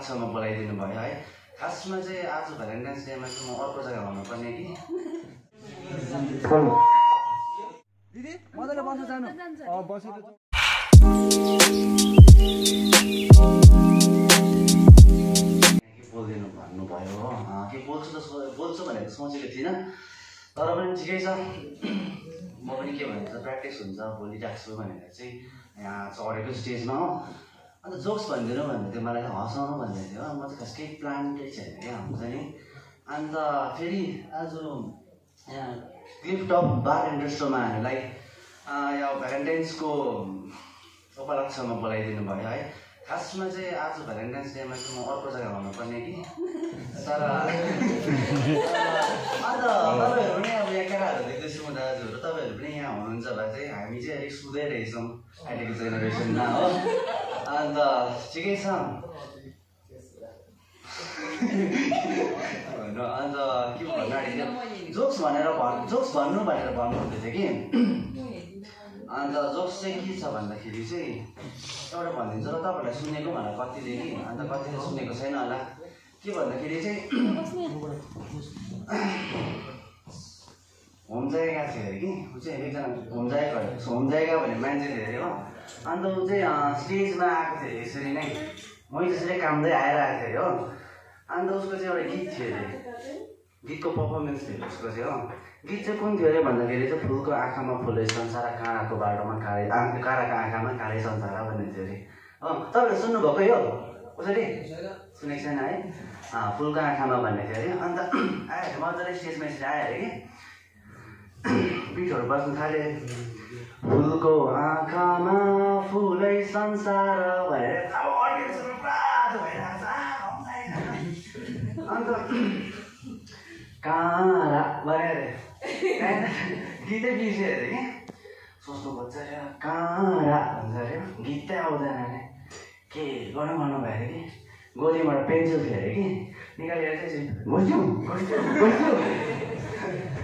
उपलक्ष्यमा बोलाइदिनु भयो है। खासमा चाहिँ आज भ्यालेन्टाइन्स डेमा चाहिँ म अर्को जग्गा हुनुपर्ने कि दिदी मजाले बस्नु जानु बसेको बोल्दिनु भन्नुभयो हो। के बोल्छु भनेर सोचेको थिइनँ, तर पनि ठिकै छ। म पनि के भन्छ प्र्याक्टिस हुन्छ भोलि राख्छु भनेर चाहिँ यहाँ चढेको स्टेजमा हो। अन्त जोक्स भनिदिनु भन्दै थियो, मलाई हँसाउनु भन्दै थियो। म चाहिँ खास केही प्लान केही छैन क्या हुन्छ नि। अन्त फेरि आज यहाँ क्लिफ टप बार एन्ड रेस्टोरेन्टमा हामीलाई यो भ्यालेन्टाइन्सको उपलक्ष्यमा बोलाइदिनु भयो है। खासमा चाहिँ आज भ्यालेन्टाइन्स डेमा चाहिँ म अर्को जग्गा हुनुपर्ने कि तर अन्त तपाईँहरू पनि अब यहाँ केटाहरू देख्दैछु म दाजुहरू, तपाईँहरू पनि यहाँ हुनुहुन्छ भए चाहिँ हामी चाहिँ अलिक सुधै रहेछौँ अहिलेको जेनेरेसनमा हो। अन्त ठिकै छ। अन्त के भन्नु आँटेको जोक्स भन्नु भनेर भन्नुहुँदै थियो कि। अन्त जोक्स चाहिँ के छ भन्दाखेरि चाहिँ एउटा भनिदिन्छु र तपाईँहरूलाई सुनेको मलाई कतिले कि, अन्त कतिले सुनेको छैन होला। के भन्दाखेरि चाहिँ होमजाय गएको थियो अरे कि, ऊ चाहिँ एकजना होमजाय गयो भने मान्छे थियो अरे हो। अन्त ऊ चाहिँ स्टेजमा आएको थियो यसरी नै, मै त्यसरी कामदै आएर आएको थियो हो। अन्त उसको चाहिँ एउटा गीत थियो अरे, गीतको पर्फर्मेन्स थियो उसको चाहिँ हो। गीत चाहिँ कुन थियो अरे भन्दाखेरि चाहिँ फुलको आँखामा फुलै संसार, काँडाको बाटोमा काँडाको आँखामा काँडै संसार भन्ने थियो अरे हो। तपाईँहरूले सुन्नुभएको यो कसरी सुनेको छैन है? फुलको आँखामा भन्ने थियो अरे। अन्त आयो अरे मजाले स्टेजमा यसरी आयो अरे कि, पिठहरू बस्नु थाल्यो। फुलको आँखामा फुलै संसार भनेर अब अडियन्सहरू पुरा भइरहेको छ। अन्त काँडा भनेर गीतै बिर्स्यो अरे कि, सोच्नु खोज्छ अरे काँडा भन्छ अरे, गीतै आउँदैन अरे। के गर्नु भन्नुभयो अरे कि, गोलीबाट पेन्सिल थियो अरे कि, निकालेर चाहिँ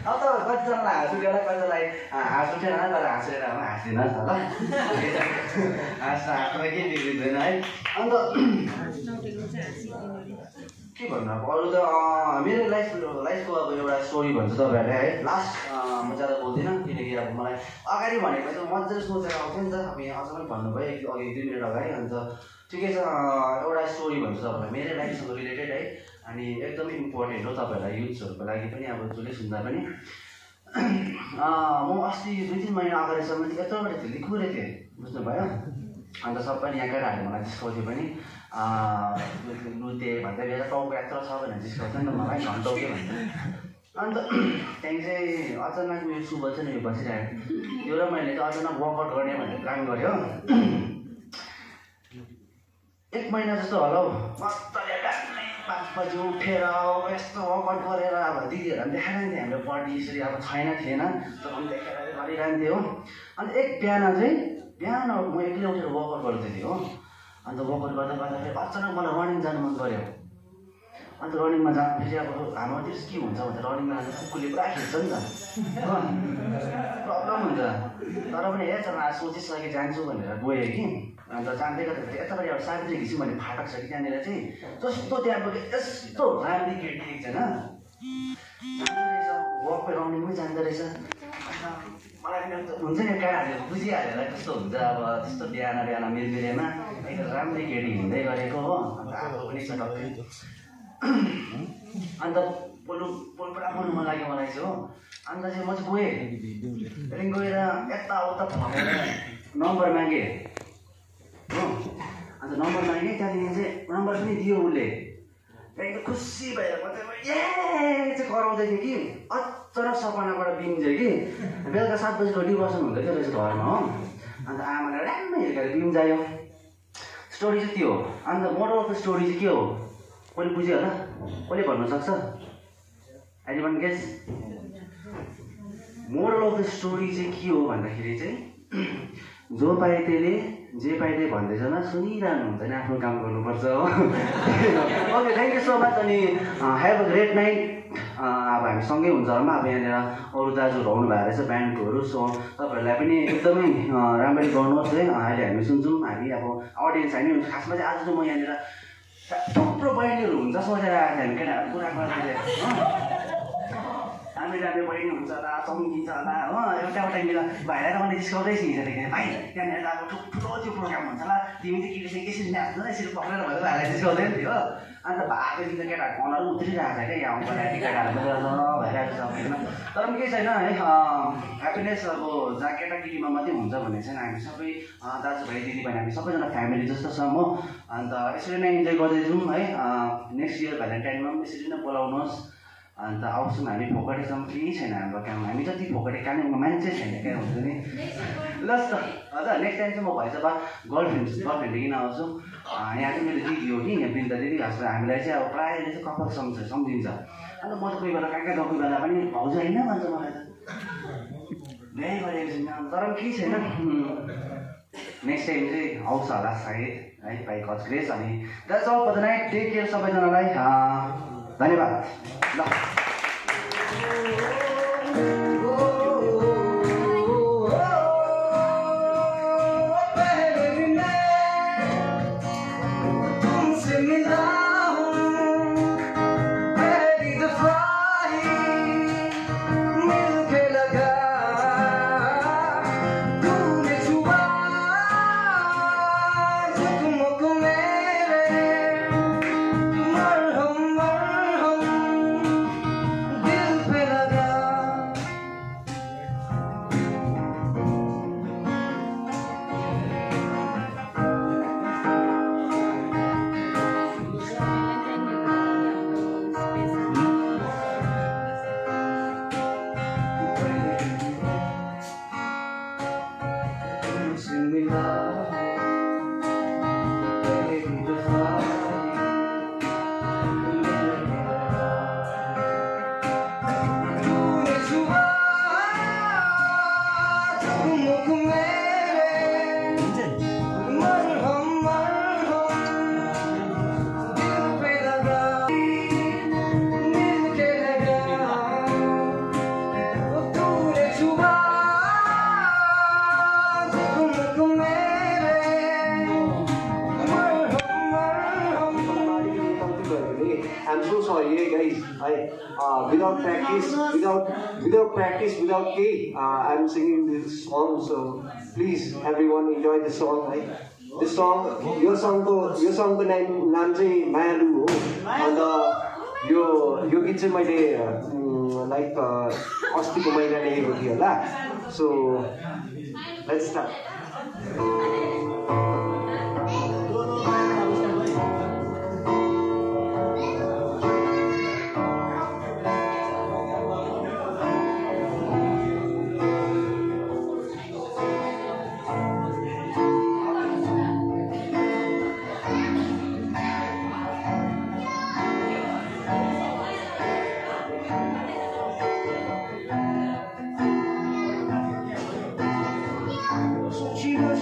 अब त कतिजनालाई हाँस उठ्यो होला, कतिजनालाई हाँस उठेन तर हाँसेर हाँसिदिनुहोस् न ल, हाँस्न केही बिग्रिँदैन है। अन्त के भन्नु अब अरू त मेरो लाइफको अब एउटा स्टोरी भन्छु तपाईँहरूले है। लास्ट म ज्यादा बोल्दिनँ किनकि अब मलाई अगाडि भनेको चाहिँ मजाले सोचेर आउँथ्यो नि त। अब यहाँ अझ पनि भन्नुभयो अघि 2 मिनट अगाडि। अन्त ठिकै छ, एउटा स्टोरी भन्छु तपाईँलाई मेरै लाइफसँग रिलेटेड है, अनि एकदमै इम्पोर्टेन्ट हो तपाईँहरूलाई युथ्सहरूको लागि पनि, अब जसले सुन्दा पनि। म अस्ति 2-3 महिना अगाडिसम्म यत्रोबाट थियो लिखुरे थिएँ, बुझ्नुभयो। अन्त सबै यहाँ केटाहरूले मलाई जिस्काउँथ्यो पनि, लुते भन्दै बेला टाउको यत्रो छ भनेर जिस्काउँथ्यो नि त मलाई, घन्टौ के भन्छ। अन्त त्यहाँदेखि चाहिँ अचानक मेरो शुभ चाहिँ यो बसिरहेको त्यो र मैले चाहिँ अचानक वर्कआउट गर्ने भनेर प्लान गरेँ। 1 महिना जस्तो होला हौ, मजाले 5 बजी उठेर यस्तो वर्कआउट गरेर अब दिदीहरूलाई पनि देखाइरहन्थ्यो हाम्रो बडी यसरी अब थिएन तर पनि देखेर गरिरहन्थ्यो हो। अन्त एक बिहान म एक्लै उठेर वर्कआउट गर्दै थिएँ हो। अन्त वर्कआउट गर्दाखेरि अचानक मलाई रनिङ जानु मन गऱ्यो। अन्त रनिङमा जाँदाखेरि अब हाम्रोतिर के हुन्छ भन्दा रनिङमा जाँदा कुकुरले पुरा खेल्छ नि त, प्रब्लम हुन्छ। तर पनि चल आज सोचिसके जान्छु भनेर गएँ कि। अन्त जाँदै गर्दाखेरि यतापट्टि एउटा सावित्री घिस्यु भन्ने फाटक छ कि, त्यहाँनिर चाहिँ जस्तो त्यहाँ यस्तो राम्री केटी एकजना जाँदो रहेछ, वकमा रनिङमै जाँदो रहेछ। मलाई पनि हुन्छ नि केटाहरूले बुझिहालेर कस्तो हुन्छ अब त्यस्तो बिहान मिरमिरेमा एकदम राम्रै केटी हिँड्दै गरेको हो। अन्त आएको पनि छ टक्कै। अन्त बोल्नु पुरा बोल्नु मन लाग्यो मलाई चाहिँ हो। अन्त चाहिँ म चाहिँ गएँ, त्यहाँदेखि गएर यताउता फमेर नम्बर मागेँ हो। अन्त नम्बर मागेँ, त्यहाँदेखि चाहिँ नम्बर पनि दियो उसले। त्यहाँदेखि खुसी भएर म चाहिँ कराउँदै थिएँ कि अचानक सपनाबाट बिम्झ्यो कि, बेलुका 7 बजी रोटी बस्नु हुँदै थियो रहेछ घरमा हो। अन्त आमाले राम्रो हिर्काएर बिम्झायो। स्टोरी चाहिँ त्यो हो। अन्त मोरल अफ द स्टोरी चाहिँ के हो कसले बुझ्यो होला, कसले भन्नु सक्छ? Anyone guess? Moral of the story चाहिँ के हो भन्दाखेरि चाहिँ जो पाए त्यसले जे पाए त्यही भन्दैछन् सुनिरहनु हुँदैन, आफ्नो काम गर्नुपर्छ हो। Okay, thank you so much. अनि हेभ अ ग्रेट नाइट। अब हामी सँगै हुन्छ होला। अब यहाँनिर अरू दाजुहरू आउनु भएको रहेछ ब्यान्डकोहरू, सो तपाईँहरूलाई पनि एकदमै राम्ररी गर्नुहोस् है। अहिले हामी सुन्छौँ, हामी अब अडियन्स हामी खासमा चाहिँ आज चाहिँ म यहाँनिर थुप्रो बहिनीहरू हुन्छ सोचेर आएको थियो हामी केटाहरू कुरा गर्दै हामी राम्रो बहिनी हुन्छ होला चम्किन्छ होला हो एउटा मिला भाइलाई त मैले सिकाउँदैछु हिजोदेखि भाइ त्यहाँनिर अब ठुलो त्यो प्रोग्राम हुन्छ होला तिमी चाहिँ केटीसँग यसरी नाच्दैन यसरी पक्रेर भयो भाइलाई सिकाउँदै नि थियो अन्त भएको दिन त केटाहरूको अनुहार उत्रिरहेको छ क्या यहाँ आउँछ केटाहरू भइरहेको छ होइन तर पनि केही छैन है ह्याप्पिनेस अब जहाँ केटाकेटीमा मात्रै हुन्छ भन्ने छैन हामी सबै दाजुभाइ दिदीबहिनी हामी सबैजना फ्यामिली जस्तो छौँ हो अन्त यसरी नै इन्जोय गर्दै जाउँ है नेक्स्ट इयर भ्यालेन्टाइनमा पनि यसरी नै बोलाउनुहोस् अन्त आउँछौँ हामी फोकटे छौँ केही छैन हाम्रो काम हामी जति फोकटे कालिम्पोङमा मान्छे छैन क्या हुन्छ नि ल त हजुर नेक्स्ट टाइम चाहिँ म भएछ बा गर्लफ्रेन्ड लिन आउँछु यहाँ चाहिँ मेरो दिदी हो कि यहाँ वृन्दा दिदी हस्बेन्ड हामीलाई चाहिँ अब प्रायःले चाहिँ कपाल सम्झिन्छ अन्त म त कोही बेला कहाँ कोही बेला पनि भाउजू होइन भन्छ मलाई त बिहे गरेको छैन तर पनि केही छैन नेक्स्ट टाइम चाहिँ आउँछ होला सायद है बाई गड्स ग्रेस अनि that's all for the night take care सबैजनालाई धन्यवाद ल I'm so sorry, hey guys. Without practice, without key, I'm singing this song. So please, everyone, enjoy the song. This song, your song को नाम चाहिँ मायालु हो. अन्त यो गीत चाहिँ मैले लाइक अस्तिको महिना लेखेको थिएँ होला. So let's start. She was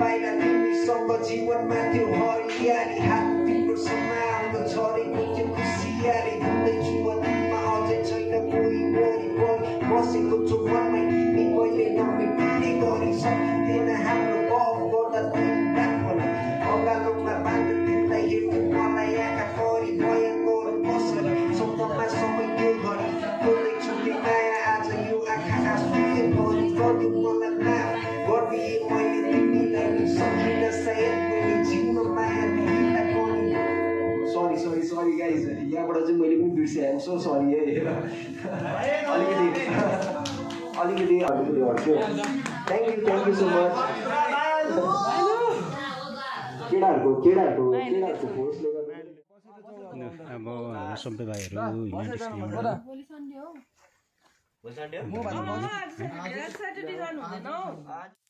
बाहिर तिमीसँग जीवनमा त्यो हरियाली हात तिम्रो समाउन झरेको त्यो खुसियाली घुम्दैछु अतीतमा अझै छैन कोही वरिपरि बसेको छु मनमै तिमी कहिले नमेटिने गरी सकिँदैन हाम्रो गफ गर्दा तिमी राख्न अगालोमा बाँध तिमीलाई हेर्नु मलाई आँखा परि भयङ्कर बसेर सपनामा समय त्यो घडी खोल्दैछु नि माया आज यो आँखा आँसुले भरि गर्नु मलाई माफ गरिदिए मैले तिमीलाई नि सकिनँ सायद मैले जिउन माया तिमीलाई पनि सरी गाइज यहाँबाट चाहिँ मैले पनि बिर्सेँ आइम सो सरी है अलिकति हट्यो थ्याङ्क यू सो मच केटाहरूको फोर्सले गर्दा अब हाम्रो सबै भाइहरू हिँड्न